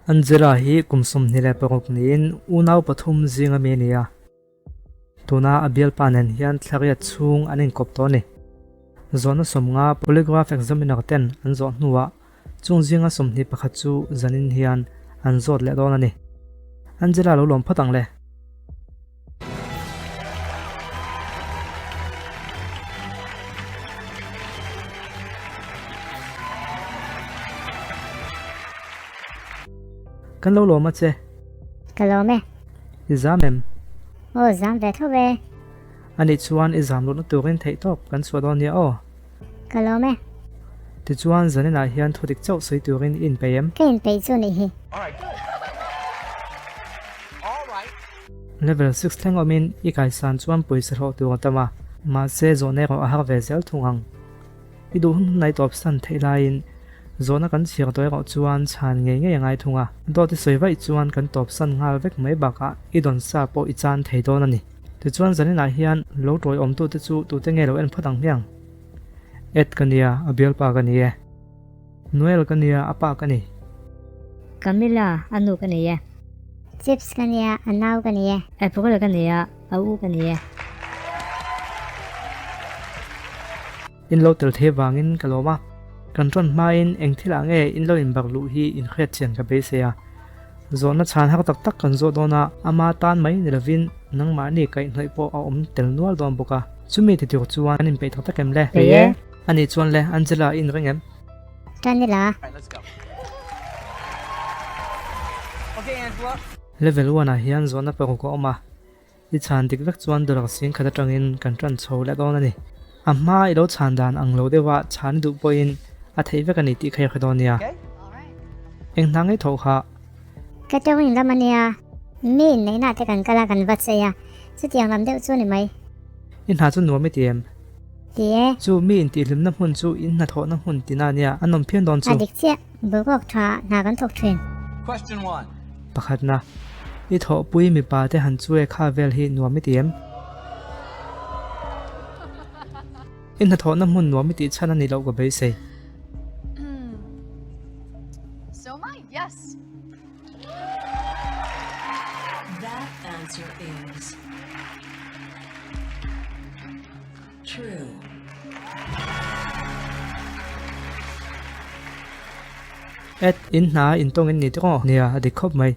Angela hi kum 26 niin unau pathum zinga mi a ni a. Tuna a bialpa nen hian thlariat chhung an inkawp tawh a ni. Zawhna sawmnga polygraph examiner ten an zawh hnuah chung zinga 21 chu zanin hian an zawt leh dawn a ni. Angela lo lawm phawt ang le. Kan lo lawm a che. Ka lawm e. I zam em? Aw zam ve tho e. Anih chuan i zam lohna turin theih tawp kan chhuah dawn nia aw. Ka lawm e. Tichuan zaninah hian thu dik chauh sawi turin i inpeih em? Ka inpeih chu nih hi. Level six thleng awmin i kaisan chuan pawisa hlawh tur a tam a, mahse zawhna erawh a har ve zel thung ang. I duh hun hnai tawp san theih laiin zawhna kan chhiar tawh erawh chuan chhan ngei ngei a ngai thung a, dawt i sawi vaih chuan kan tawp san nghal vek mai bakah i dawn sa pawh i chan thei dawn a ni. Tichuan zaninah hian lo tawiawmtute chu tute nge lo en phawt ang hmiang? Ed ka nia, a bialpa ka ni e. Noel ka nia, a pa ka ni. Camilla, a nu ka ni e. Chips ka nia, a nau ka ni e. April ka nia, a u ka ni e. In lo tel thei vangin ka lawm a, kan rawn hmain eng thilah nge in lo inbak luh hi inhriat chian ka beisei a. Zawhna chhan har tak tak kan zawh dawn a, ama tan mai ni lovin nangmahni kaihhnawih pawh a awm tel nual dawn bawk a. Chumi ti tur chuan an inpeih tak tak em le? Peih e. Ani chuan le, Angela i inring em? Tan ila. Level one ah hian zawhna paruk a awm a. I chhan dik vek chuan dollar sing khat atangin kan tan chho leh dawn a ni. A hma i lo chhan dan ang lo deuha chhan i duh pawhin a theih vek a ni tih kha i hre dawn nia. Eng hna ngei thawh kha? Catering lam a nia, mi inneihna te kan kal a kan va chei a, chutiang lam deuh chu ni mai. I hna chu nuam i ti em? Ti e. Chu mi intihhlimna hmun chu in hnathawhna hmun tina nia, a nawm phian dawn chu. A dik chiah, boruak tha hna kan thawk thin. Question one. Pakhatna, I thawhpui mipa te han chu e kha vel hi nuam i ti em? I hnathawhna hmun nuam i tih chhan a nih loh ka beisei. So am I, yes. That answer is true. Ed, in hna in tawng in ni tawk aw? Nia, a dik khawp mai.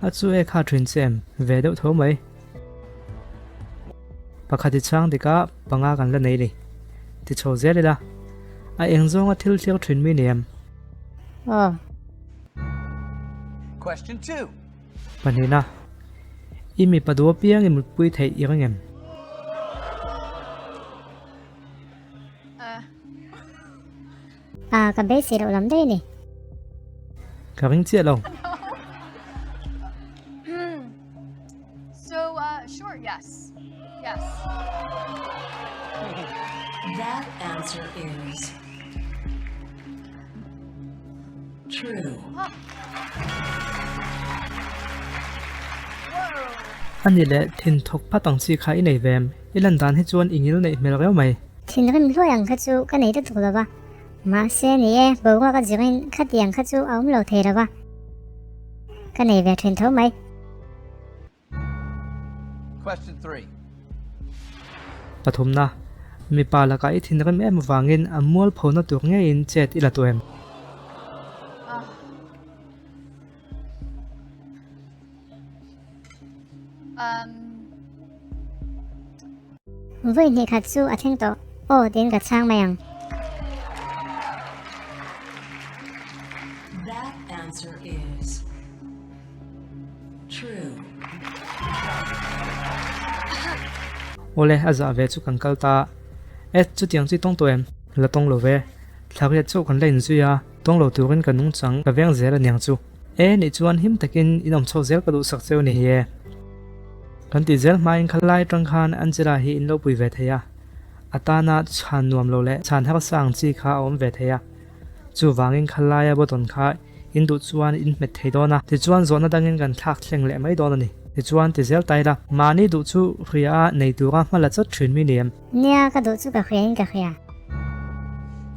A chu e kha thin che em? Ve deuh tho mai. Pakhat i chhang dik a, panga kan la nei ni. Ti chho zel ila. A eng zawnga thil thlir thin mi ni em? Aw. Question 2. Pahnihna, I mipa duh apiang i mutpui theih i ring em? A, ka beisei loh lam daih a ni. Ka ring chiah lo. So, uh, sure, yes. Yes. That answer is true. A ni leh, thin thawk phat ang chi kha i nei ve em? I lan dan hi chuan i ngil neih hmel reuh mai. Thinrim hluai ang kha chu ka nei lutuk lo va, mahse ni e, boruak a zirin khatiang kha chu a awm lo thei lo va, ka nei ve thin tho mai. Question 3. Pathumna, Mipa lakah i thinrim em avangin a mualphona tur ngeiin chet i la tu em? Vawi hnih khat chu a thleng tawh aw tiin ka chhang mai ang. That answer is true. Awle, a zah ve chu kan kal ta. E, chutiang chu i tawng tawh em? La tawng lo ve. Thlariat chauh kan la inzui a, tawng lo turin ka nungchang ka veng zel aniang chu. E, nih chuan him takin in awm chho zel ka duhsak cheu ni e. Kan tih zel hmain khalai atang khan Angela hi in lo pui ve thei a, a tana chhan nuam lo leh chhan harsa ang chi kha a awm ve thei a. Chuvangin khalaia button kha in duh chuan in hmet thei dawn a, tichuan zawhna dangin kan thlak thleng leh mai dawn a ni. Tichuan ti zel ta ila, mahni duh chu hria a nei tura hma la chawt thin mi ni em? Nia, ka duh chu ka hria in ka hria.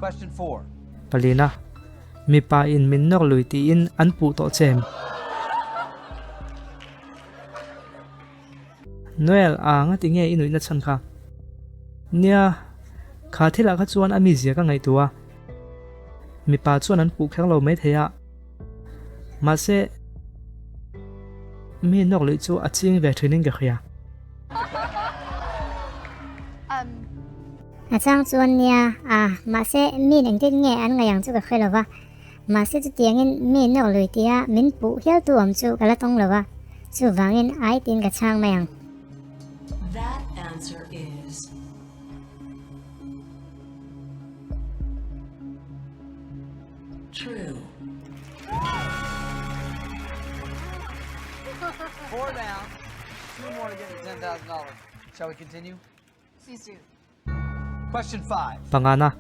Question 4. Palina. Mipa in min nawr lui tiin an puh tawh che em? Noel, a ngati nge i nuihna chhan kha? Nia, kha thilah kha chuan a mizia ka ngaihtuah a, mipa chuan an puh kher lo maithei a, mahse mi nawk luih chu a ching ve thin in ka hria. A chang chuan nia, a, mahse min engtin nge an ngaih ang chu ka hre lo va, Mahse chutiangin mi nawk lui tia min puh hial tu awm chu ka la tawng lo a, chuvangin ai tiin ka chhang mai ang. That answer is true. Four down, two more to get to $10,000. Shall we continue? Please do. Question 5. Pangana,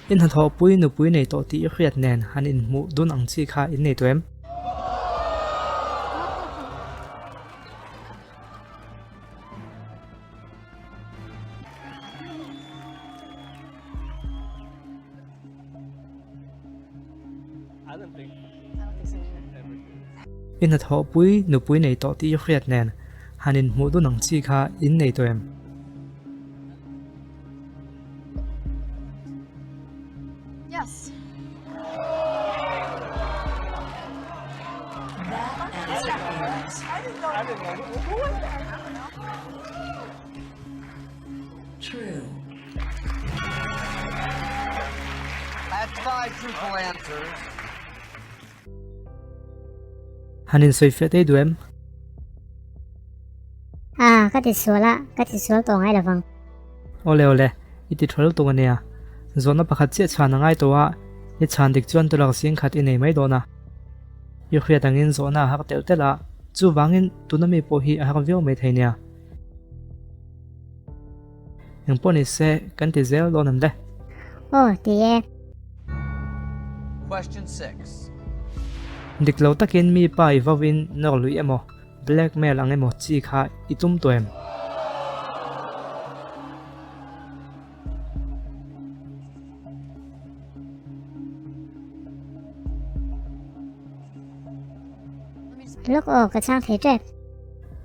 I hnathawhpui nupui nei tawh tih i hriat nen han inhmuh dun ang chi kha in nei tawh em? I hnathawhpui nupui nei tawh tih i hriat nen han inhmuh dun ang chi kha in nei tawh em? Yes. That answer is true. That's 5 truthful answers. Han insawi fiah tei duh em? A, ka ti sual a, ka ti sual tawh ngai lovang. Awle awle, i ti tha lutuk ania. Zawhna pakhat chiah chhan a ngai tawh a, i chhan dik chuan tulak zing khat i nei mai dawn a. I hriat angin zawhna a hak telh telh a, chuvangin tuna mi pawh hi a hak viau mai thei nia. Engpawh ni se, kan ti zel dawn em le? Aw, ti e. Question 6. Dik lo takin mi pa i vauin nawr lui emaw, blackmail ang emaw chi kha i tum tawh em? Lawk aw, ka chhang thei tep.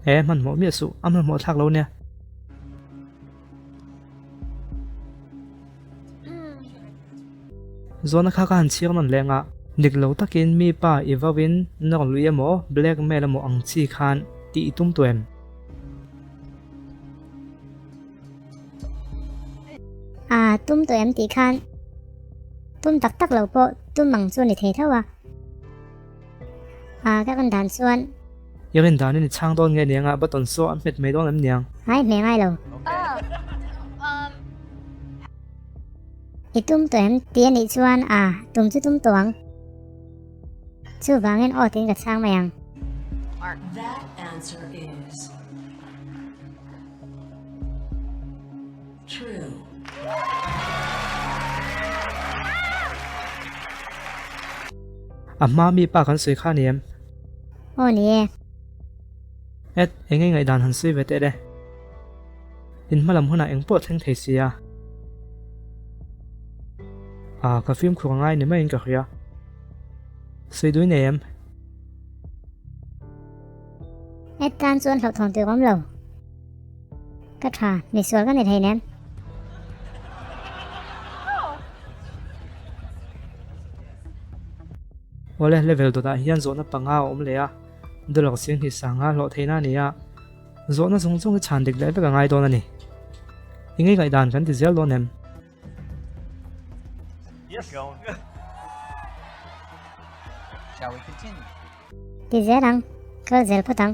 E, hmanhmawh miah suh, a hmanhmawh thlak lo nia. Zawhna kha ka han chhiar nawn leng a. Dik lo takin mi pa i vauin nawr lui emaw, blackmail emaw ang chi khan tih i tum tawh em? A tum tawh em tih khan tum tak tak lo pawh tum ang chu ni thei tho a. A ka rin dan chuan. I rin danin i chhang dawn nge niang a button saw an hmet mai dawn em niang? Ngai hme ngai lo. I tum tawh em tih a nih chuan a tum chu tum tawh ang. Chuvangin aw tiin ka chhang mai ang. That answer is true. A hma mi pa kan sawi kha ni em? Aw ni e. Et, eng nge ngaihdan han sawi ve teh le? In hma lam hunah eng pawh thleng thei sia. Ah, ka fimkhur a ngai ni maiin ka hria. Sawi dui nei em? Et tan chuan hlauhthawn tur awm lo. Ka tha, misual ka ni thei nem. Awle, level dawtah hian zawhna panga a awm leh a, dollar 20 sanga hlawh theihna a ni a, zawhna zawng zawng hi chhan dik leh vek a ngai dawn a ni. I ngei ngaihdan kan ti zel dawn em? Shall we continue? Ti zel ang, kal zel phawt ang.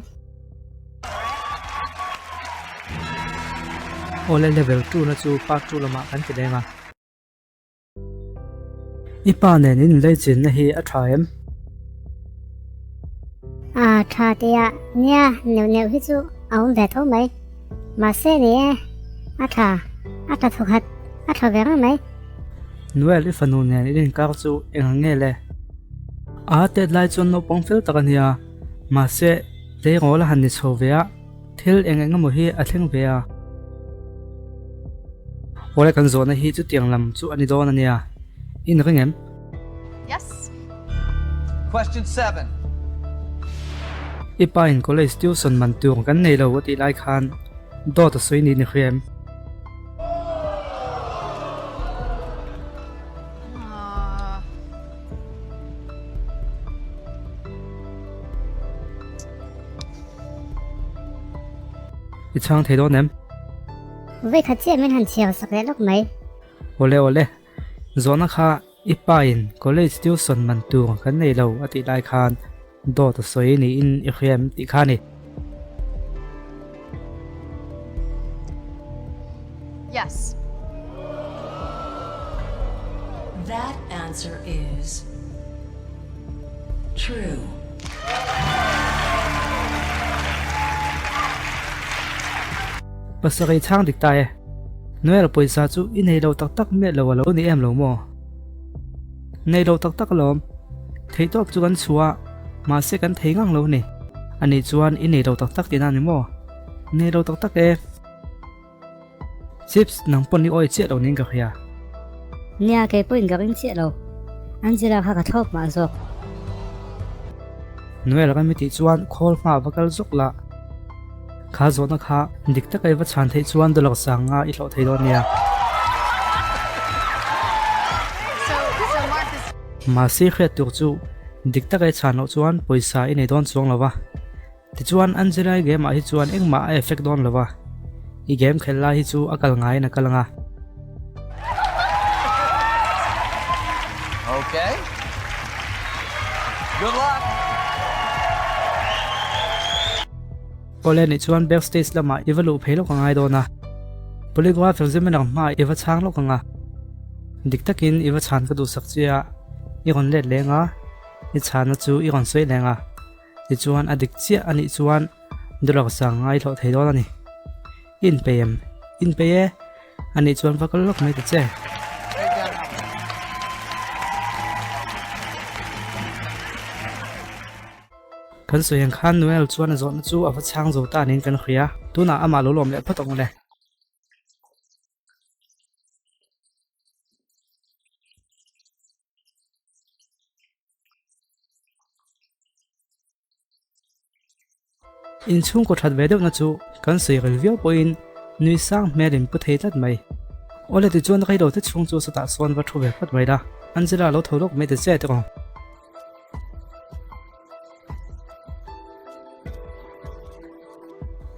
Awle level 2 na chu part 2 lamah kan ti leng a. I pa nen in inleichinna hi a tha em? A tha tia, nia neuh neuh hi chu a awm ve tho mai. Mahse ni e, a tha, a tha thawkhat, a tha ve reng mai. Noel i fanu nen in inkar chu eng ang nge le? A tet lai chuan naupang fel tak a nia, mahse tleirawl a han ni chho ve a, thil eng eng emaw hi a thleng ve a. Awle kan zawhna hi chutiang lam chu a ni dawn a nia, in ring em? Yes. Question 7. I pa in college tuition man tur kan nei lo a tih lai khan dawt a sawi niin i hria em? I chhang thei dawn em? Vawikhat chiah min han chhiar sak leh lawk mai. Awle awle, zawhna kha i pa in college tuition man tur kan nei lo a tih lai khan dawt a sawi niin i hria em tih kha a ni. Yes. That answer is true. Pasarih chhang dik ta e. Noel pawisa chu i nei lo tak tak miah lo a lo ni em lo maw? Nei lo tak tak alawm. Theihtawp chu kan chhuah a, mahse kan thei ngang lo a ni. Ani chuan i nei lo tak tak tihna a ni maw? Nei lo tak tak e. Chips nang pawn i awi chiah lo niin ka hria. Nia, kei pawhin ka ring chiah lo. Angela kha ka thlawp mah zawk. Noel rami tih chuan khawl hma va kal zawk la. Kha zawhna kha dik taka i va chhan theih chuan dollar sanga i hlawh thei dawn nia. Mahse hriat tur chu dik taka i chhan loh chuan pawisa i nei dawn chuang lo va. Tichuan Angela i game ah hi chuan engmah a effect dawn lo va, i game khelh lai hi chu a kal ngaiin a kal anga. Okay. Good luck. Awle nih chuan backstage lamah i va luh phei lawk angai dawn a, polygraph examiner hmaah i va chhang lawk anga, dik takin i va chhan ka duhsak che a, i rawn let leng a, i chhanna chu i rawn sawi leng a. Tichuan a dik chiah a nih chuan dollar sang ngai hlawh thei dawn a ni. I inpei em? Inpei e! A nih chuan va kal lawk mai ta che. Kan sawi ang khan Noel chuan a zawhna chu a va chhang zo ta niin kan hria. Tunah amah lo lawm leh phawt ang le. Inchhungkaw that ve deuhna chu kan sawi rel viau pawhin nui sang hmel in pu thei tlat mai. Awle tichuan reilo te chhung chu sawtah sawn va thu ve phawt mai la, Angela lo tho lawk mai ta che tawh ang.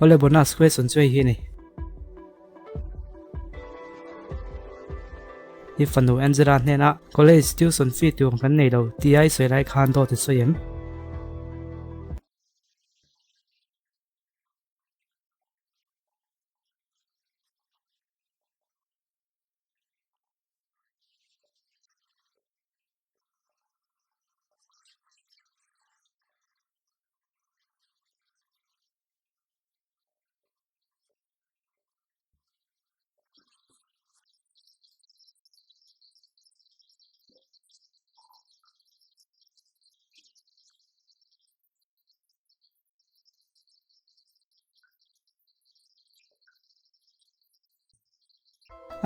Awle bonus question chu hei hi a ni. I fanu Angela hnenah college tuition fee tur kan nei lo tih a i sawi lai khan dawt i sawi em?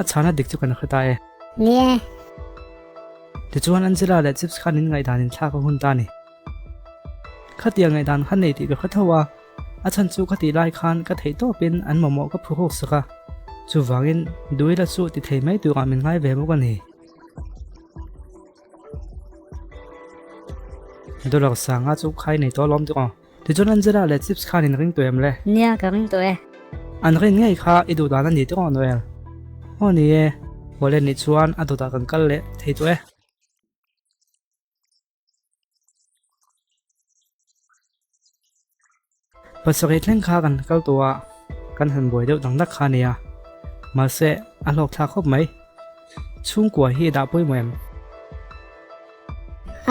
A chhana dik chu kan hre ta e. Ni e. Tichuan Angela leh Chips khan in ngaihdan in thlak a hun ta a ni. Khatiang ngaihdan kha nei tih ka hre tho a. A chhan chu ka tih lai khan ka theih tawpin an mamawh ka phu hawk sak a, chuvangin Duila chu ti thei mai turah min ngai ve bawk a ni. Dollar sanga chu khai nei tawh alawm tawh. Tichuan Angela leh Chips khan in ring tawh em le? Nia, ka ring tawh e. An rin ngei kha i duh dan a ni tawh Noel. Aw ni e, Wallet nih chuan a dawtah kan kal leh thei tawh e. Pasarih thleng kha kan kal tawh a, kan han buai deuh dang dak kha a nia. Mahse, a hlawk thlak khawp mai. Chhungkua hi dah pawimawh em?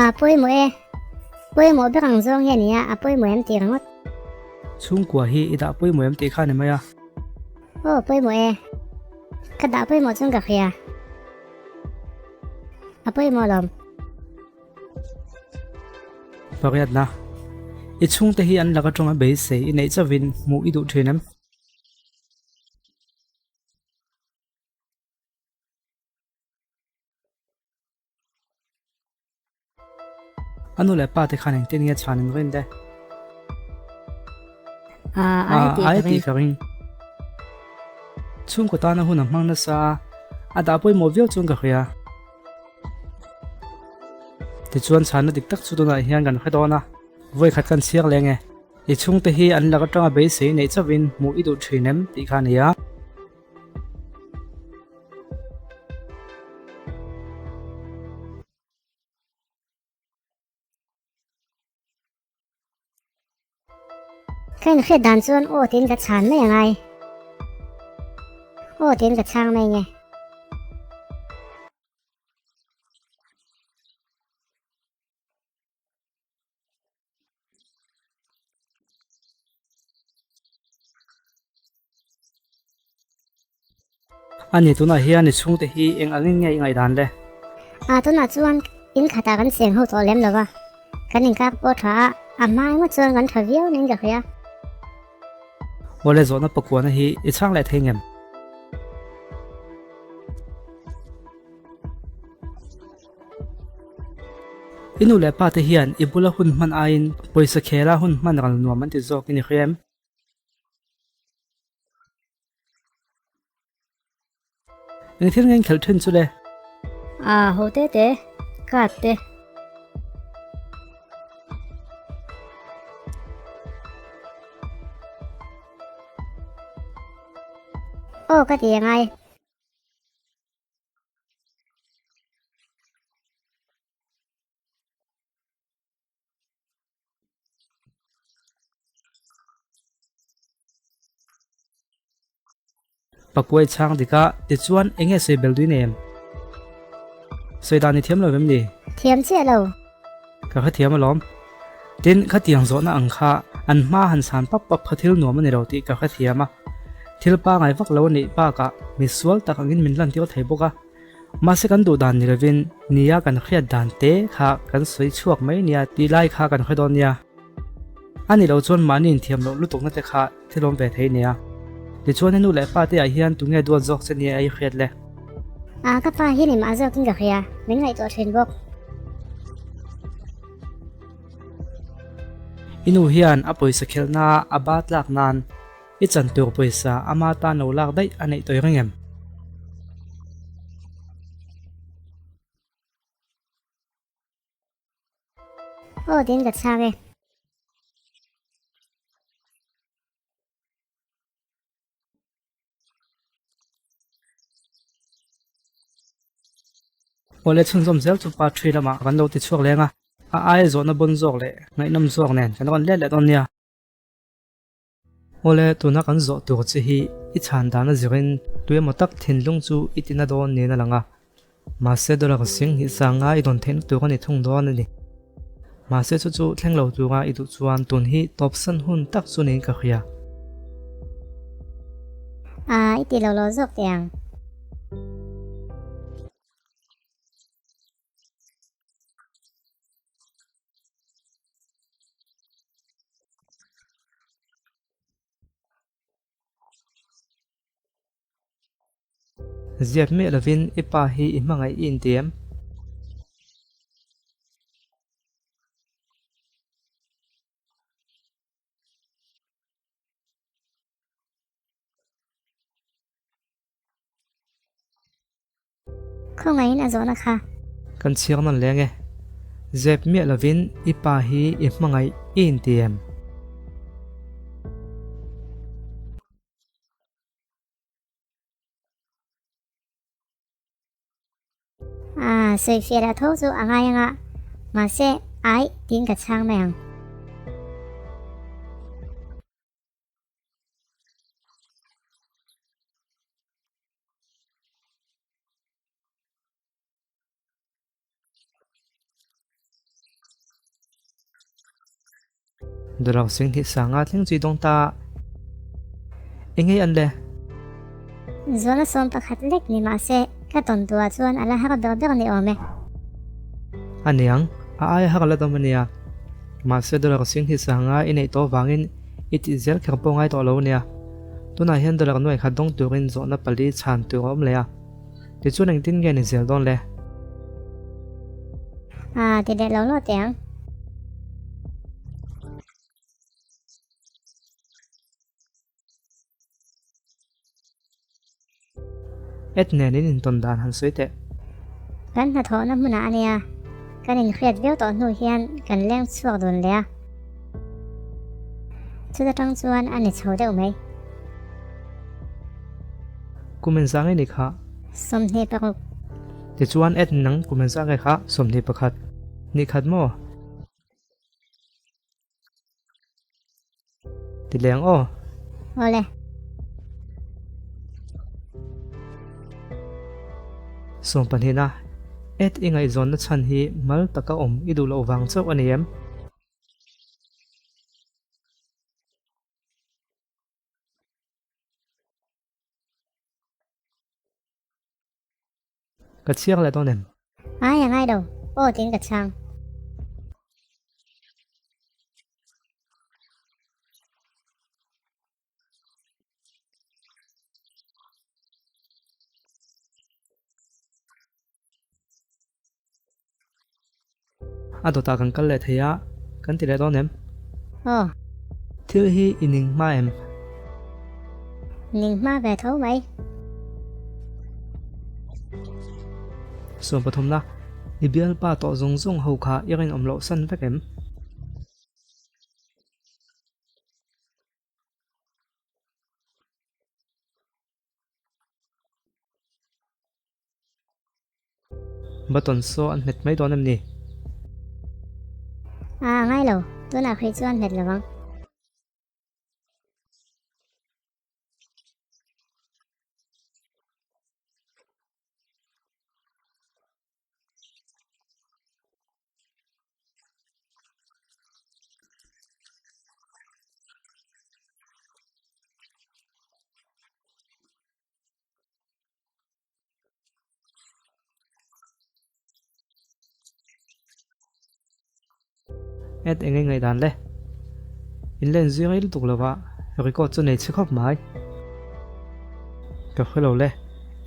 A pawimawh e. Pawimawh ber ang zawng hi a nia, a pawimawh em tih ringawt. Chhungkua hi i dah pawimawh em tih kha a ni mai a. Aw, pawimawh e. Ka dah pawimawh chuan ka hria. A pawimawh alawm. Pariatna, I chhungte hi an lak atanga beisei i neih chauhin hmuh i duh thin em? A nu leh pa te khan engtin nge chhan in rin le? A, ai tih ka ring. Chhungkaw tana hun a hmang nasa a, a dah pawimawh viau chuan ka hria. Tichuan chhanna dik tak chu tunah hian kan hre dawn a, vawikhat kan chhiar leng e. I chhungte hi an lak atanga beisei neih chauhin hmuh i duh thin em tih kha a ni a. Ka inhriat dan chuan aw tiin ka chhan mai angai. Aw tiin ka chhang mai nge. A ni, tunah hian i chhungte hi eng angin nge i ngaihdan le? A, tunah chuan in khatah kan cheng ho tawh lem lo va, kan inkak pawh tha a, a hma engmah chuan kan tha viau niin ka hria. Awle zawhna pakuana hi i chhang leh thei ngem? I nu leh pa te hian i bula hun hman aiin pawisa khela hun hman ral nuam an ti zawk i ni hria em? Eng thil nge in khelh thin chu le? A, ho te te, card te. Aw ka ti angai. Pakuai chhang dik a, tichuan eng nge sawi bel duin em? Sawi dan i thiam lo vem ni? Thiam chiah lo. Ka hrethiam alawm. Tin, khatiang zawhna ang kha an hma han chhan pap pap kha thil nuam a ni lo tih ka hrethiam a. Thil pangai vak lo a nih bakah mi sual tak angin min lantir thei bawk a. Mahse kan duh dan ni lovin nia kan hriat dan te kha kan sawi chhuak mai nia tih lai kha kan hre dawn nia. A ni lo chuan mahni inthiam loh lutukna te kha thil awm ve thei nia. Tichuan henu leh pa te ah hian tunge duat zawk che nia i hriat le? A, ka pa hian imah zawkin ka hria, min ngaihtuah thin bawk. I nu hian a pawisa khelhna a bat lak nan I chan tur pawisa ama tan lo lak daih a neih tawi reng em? Aw tiin ka chhang e. Awle chhunzawm zel chu part three lamah kan lo ti chhuak leng a, a aia zawhna bawn zawk leh ngaihnawm zawk nen kan rawn let leh dawn nia. Awle, tuna kan zawh tur che hi i chhan dan a zirin tuemaw tak thinlung chu i tina dawn niin a lang a. Mahse dollar sing hnih sanga i dawn theihna tur a ni thung dawn a ni. Mahse chu chu thleng lo tura i duh chuan tun hi tawpsan hun tak chu niin ka hria. A, i ti lo lo zawk teh ang. Ziak miah lovin i pa hi i hmangaih i inti em? Khawngaihin a zawhna kha. Kan chhiar nawn leng e. Zep miah lovin i pa hi i hmangaih i inti em? A, sawifiah lah tho chu a ngai anga, mahse aih tiin ka chhang mai ang. Dollar sing hi sanga thleng chui dawng ta engei an le? Zuala 11 lek ni mahse ka tawn duah chuan a la har ber ber ni awm e. A niang, a aia har la dawm a nia. Mahse dollar sing hi sanga i neih tawh vangin i tih zel kher pawh ngai tawh lo a nia. Tunah hian dollar nuai khat dawng turin zawhna pali chhan tur a awm leh a. Tichuan engtin nge ni zel dawn le? A, ti leh lo lo teh ang. Ed nen in intawn dan han sawi teh. Kan hnathawhna hmunah a nia, kan inhriat viau tawh hnu hian kan leng chhuak dun leh a. Chuta tang chuan a ni chho deuh mai. Kum engzah nge ni kha? 26. Tichuan Ed nang kum engzah nge kha? 21. Nikhat maw? Ti leng aw. Awle. Sawmpahnihna, Ed i ngaihzawnna chhan hi mal taka awm i duh loh vang chauh a ni em? Ka chhiar leh dawn em? Ai a ngai lo, aw tiin ka chhang. A dawtah kan kal leh thei a, kan ti leh dawn em? Aw. Thil hi i ning hma em? Ning hma ve tho mai. Sawm pathumna, I bialpa tawh zawng zawng ho kha i rinawm loh san vek em? Button saw an hmet mai dawn em ni? A ngai lo, tunah khrih chu an hmet lo ang. Et eng nge ngaihdan le? In len zui rei lutuk lova record chu nei chhe khawp mai. Ka hre lo le,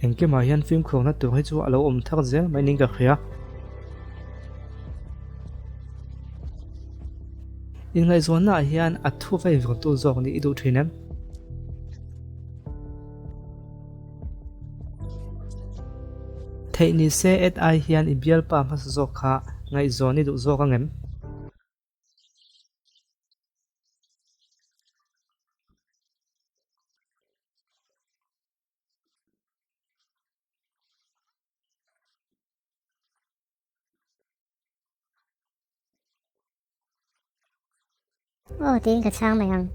engkimah hian fimkhurna tur hi chu a lo awm thar zel mai niin ka hria. Inngaihzawnnaah hian a thu vei vawrtu zawk nih i duh thin em? Theih ni se et ai hian i bialpa hmasa zawk kha ngaihzawn i duh zawk ang em? Aw tiin ka chhang mai ang.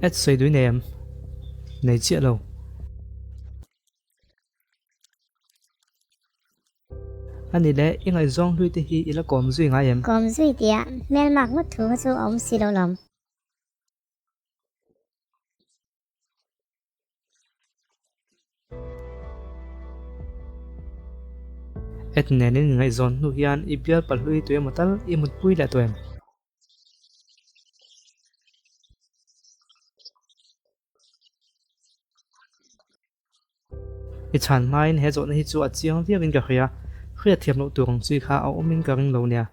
Ads sawi dui nei em? Nei chiah lo. A ni le, i ngaihzawng hlui te hi i la kawm zui ngai em? Kawm zui tia hmelmak ngawt thu kha chu a awm si lo lawm. Et nen in ngaihzawn hnu hian i bial pahlui tui emaw tal i mutpui leh tawh em? I chhan hmain he zawhna hi chu a chiang viauin ka hria, hriatthiam loh tur ang chi kha a awmin ka ring lo nia.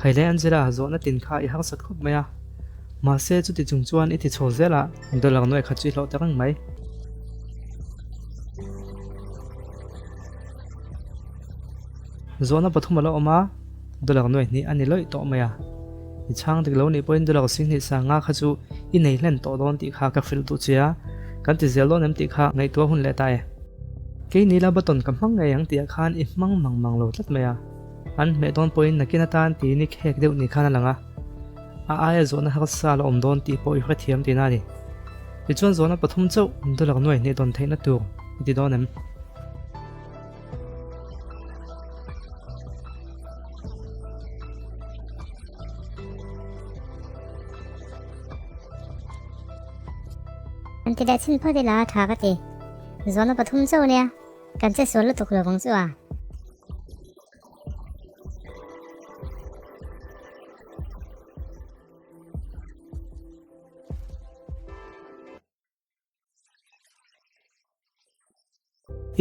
Khaile Angela zawhna tin kha i harsat khawp mai a, mahse chuti chung chuan i ti chho zel a, dollar nuai khat chu i hlawh ta reng mai. Zawhna pathum a la awm a, dollar nuai hnih a ni lawih tawh mai a. I chhang dik lo nih pawhin dollar singhnih sanga kha chu i nei hlen tawh dawn tih kha ka hrilh duh che a, kan ti zel dawn em tih kha ngaihtuah hun leh ta e. Kei nila button ka hmang ngei ang tih ah khan i hmang mang mang lo tlat mai a. An hmeh dawn pawhin nakin atan tiin i khek deuh ni khan a lang a. A aia zawhna harsa la awm dawn tih pawh i hrethiam tihna a ni. Tichuan zawhna pathum chauh dollar nuai hnih dawn theihna tur i ti dawn em? An ti leh chhin phawt ila tha ka ti. Zawhna pathum chauh nia, kan che sual lutuk lo vang chu a.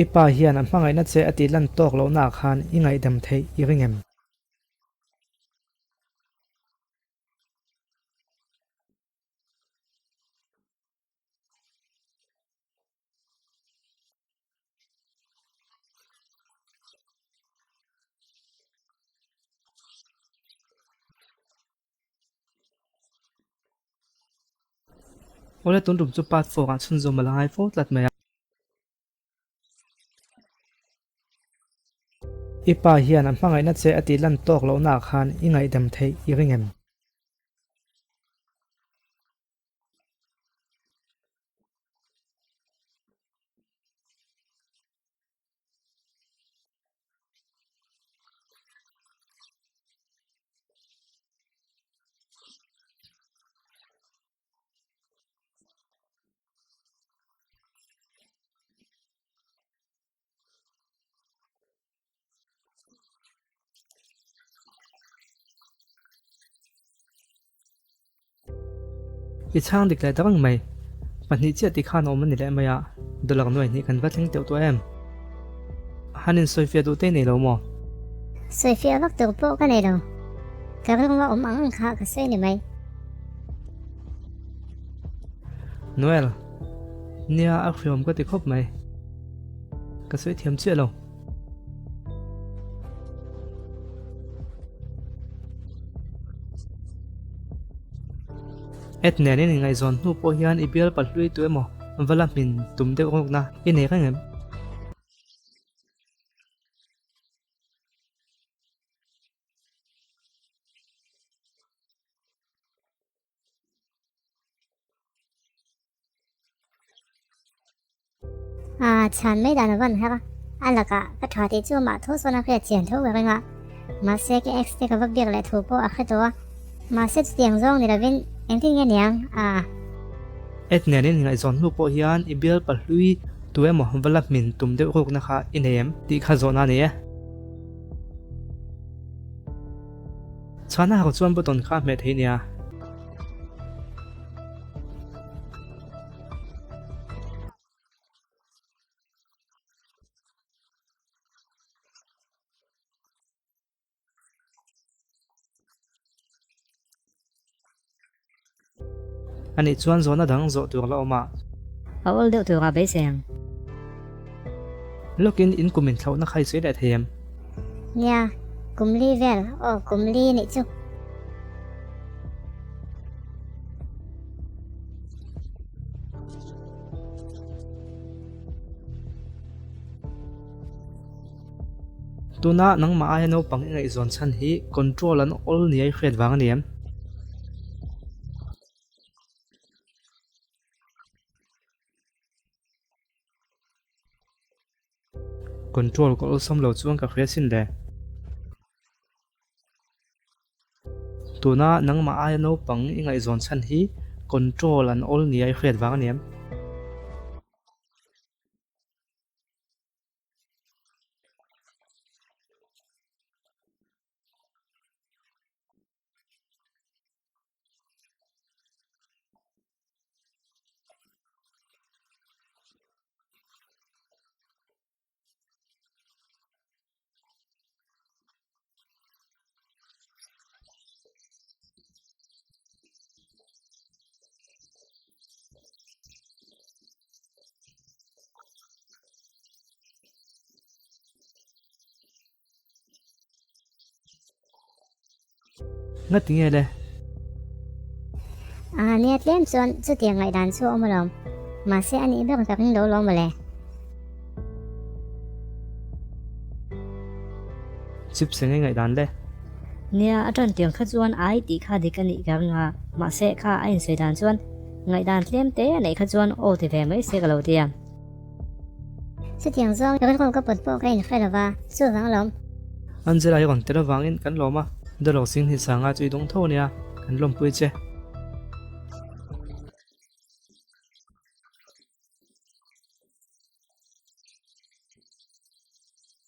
I pa hian a hmangaihna che a tih lan tawk lohnaah khan i ngaihdam theih i ring em? Awle tun tum chu part 4 ah chhunzawm a la ngai fo tlat mai a. I pa hian a hmangaihna che a tih lan tawk lohnaah khan i ngaihdam theih i ring em? I chhang dik leh ta reng mai. Pahnih chiah ti khan awm a ni leh mai a, dollar nuai hnih kan va thleng teuh tawh em? Han insawifiah duh te nei lo maw? Sawifiah vak tur pawh ka nei lo. Ka rilru a awm ang ang kha ka sawi ni mai. Noel, Nia a hriawm ka ti khawp mai. Ka sawi thiam chiah lo. Ed nen in ingaihzawn hnu pawh hian i bial pahlui tu emaw va la hmin tum deuh rawkna i nei reng em? A chhan mai dan a van her a, a lakah ka tha tih chu amah tho sawn a hriat chian tho ka ring a, mahse ka ex te ka va biak leh thu pawh a hre tawh a, mahse chutiang zawng ni lovin engtin nge niang a. Ed nen in ngaihzawn hnu pawh hian i bial pahlui tu emaw va la hmin tum deuh rukna kha i nei em tih kha zawhna a ni e. Chhana ho chuan button kha a hmeh thei nia. Anih chuan zawhna dang zawh tur la awm a. A awl deuh tur a beisei ang. Lawkin in kum inthlauhna kha i sawi leh thei em? Nia, kum li vel, aw kum li nih chu. Tuna nangmah aia naupang i ngaihzawn chhan hi control an awl nia i hriat vang a ni em? Control ka awlsam lo chuan ka hria sin le. Tuna nangmah aia naupang i ngaihzawn chhan hi control an awl nia i hriat vang a ni em? Nga ti nge le? A nia tlem chuan chutiang ngaihdan chu a awm alawm. Mahse a nih ber ka ring lo lawm mawle. Chips eng nge ngaihdan le? Nia, a ṭan tiang kha chuan ai tih kha dik a nih ka ring a, mahse kha a insawi dan chuan ngaihdan tlem te a neih kha chuan aw ti ve mai se ka lo ti a. Chutiang zawng rilru ka put pawh ka inhre lo va, chuvang lawm. Angela hi rawn tel avangin kan lawm a, Dawlawk Singh hi sanga chu i dawng tho ania, kan lawmpui che.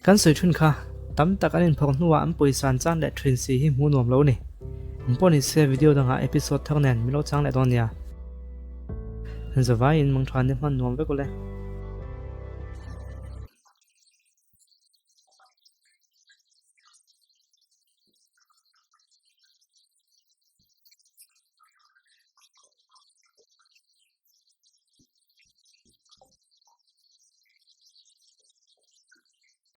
Kan sawi thin kha, tam tak an inphawk hnuah an pawisa an chan leh thin si hi hmuh nuam lo a ni. Engpawh ni se video dangah episode thar nen min lo chang leh dawn nia. Zavaiin mangtha ni hman nuam vek ule.